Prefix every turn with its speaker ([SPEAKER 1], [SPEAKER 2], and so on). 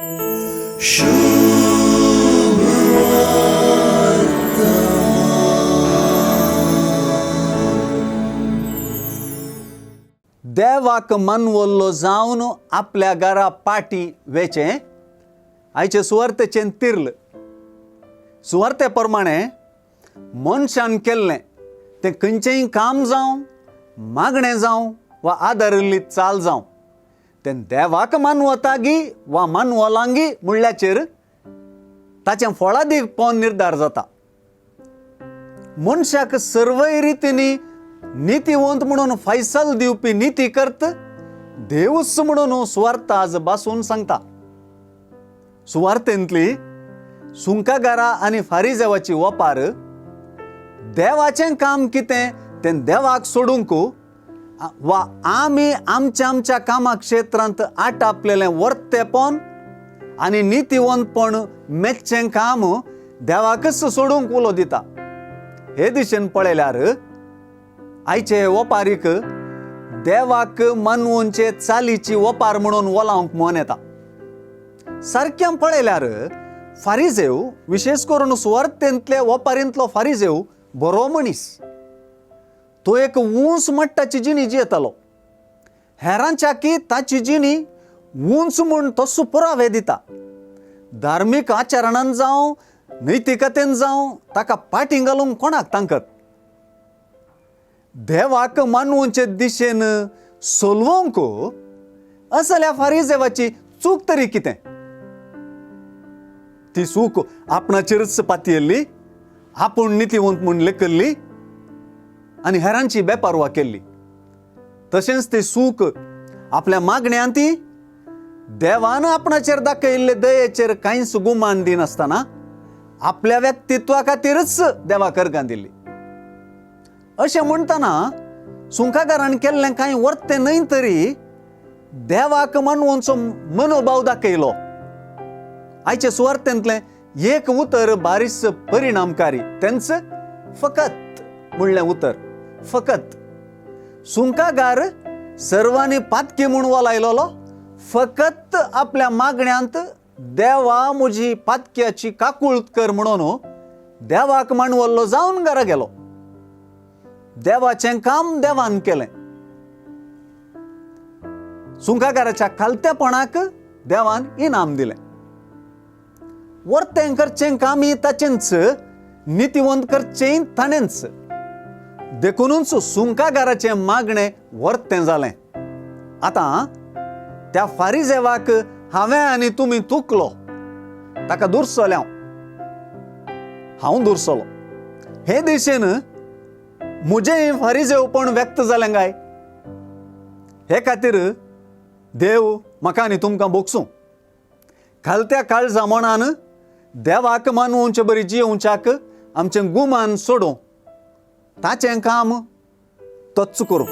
[SPEAKER 1] देवाक मानवल्लो जावन आपल्या घरा पाटी वेचें आयचे सुवार्तेचें तिर्ल. सुवार्ते प्रमाणे मनशान केल्लें तें खंयचेंय काम जावं, मागणें जावं वा आदारिल्ली चाल जावं, तें देवाक मानवतागी वा मानवलांगी म्हणल्याचेर ताचें फळादीक पोन निर्धार जाता. मनशाक सर्वय रितींनी नितीवंत म्हणून फैसल दिवपी निती करत देवूच म्हणून सुवार्थ आज बासून सांगता. सुवार्थेंतली सुंकागारा आनी फारिजेवाची ओपार देवाचें काम कितें तें देवाक सोडूंक वा आमी आमच्या आमच्या कामा क्षेत्रांत आटापलेलें वर्तेपण आनी नितीवंतपण मेच्चें काम देवाकच सोडूंक उलो दिता. हे दिशेन पळयल्यार आयचे ओपारीक देवाक मानवोनचे चालीची ओपार म्हणून वलावंक मन येता. सारक्यां पळयल्यार फारिजेव, विशेश करून सुवार्थेंतले ओपारींतलो फारिजेव बरो मनीस. तो एक ऊंच मट्टाची जिणी जियेतालो. हेरांच्या की ताची जिणी ऊंच म्हूण तसो पुरावे दिता. धार्मीक आचरणान जावं नैतिकतेन जावं ताका पाटी घालूंक कोणाक तांकत. देवाक मानवचे दिशेन सोलवंक असल्या फारिजेवाची चूक तरी कितें? ती चूक आपणाचेरच पातयेल्ली, आपूण नितीवंत म्हूण लेखल्ली आनी हेरांची बेपारवा केल्ली. तशेंच ती चूक आपल्या मागण्यान ती देवान आपणाचेर दाखयल्ले दयेचेर कांयच गुमान दिनासतना आपल्या व्यक्तित्वा खातीरच देवाक अर्गां दिल्ली. अशें म्हणटना सुंकागारान केल्लें कांय वर्तें न्हय तरी देवाक मानवोनचो मनोभाव दाखयलो. आयचे सुवार्थेंतलें एक उतर बारीस परिणामकारी, तेंच फकत म्हणलें उतर. फकत सुंकागार सर्वांनी पातकी म्हूण वलायलोलो फकत आपल्या मागण्यांत देवा म्हजी पातक्याची काकूळत कर म्हणून देवाक मानवल्लो जावन घरा गेलो. देवाचें काम देवान केलें. सुंकागाराच्या खालतेपणाक देवान इनाम दिलें. वर्तें करचें कामय ताचेंच, नितीवंत करचेंय ताणेंच. देखुनूच सुंकागाराचें मागणें वर्तें जालें. आतां त्या फारिजेवाक हांवें आनी तुमी तुकलो, ताका दुरसले, हांव दुरसलो. हे दिशेन म्हजें फारिजेवपण व्यक्त जालें काय? हे खातीर देव म्हाका आनी तुमकां भोगसूं. खालत्या काळजा मनान देवाक मानवचे बरी जियोवच्याक आमचें गुमान सोडूं, ताचें काम तोच करूं.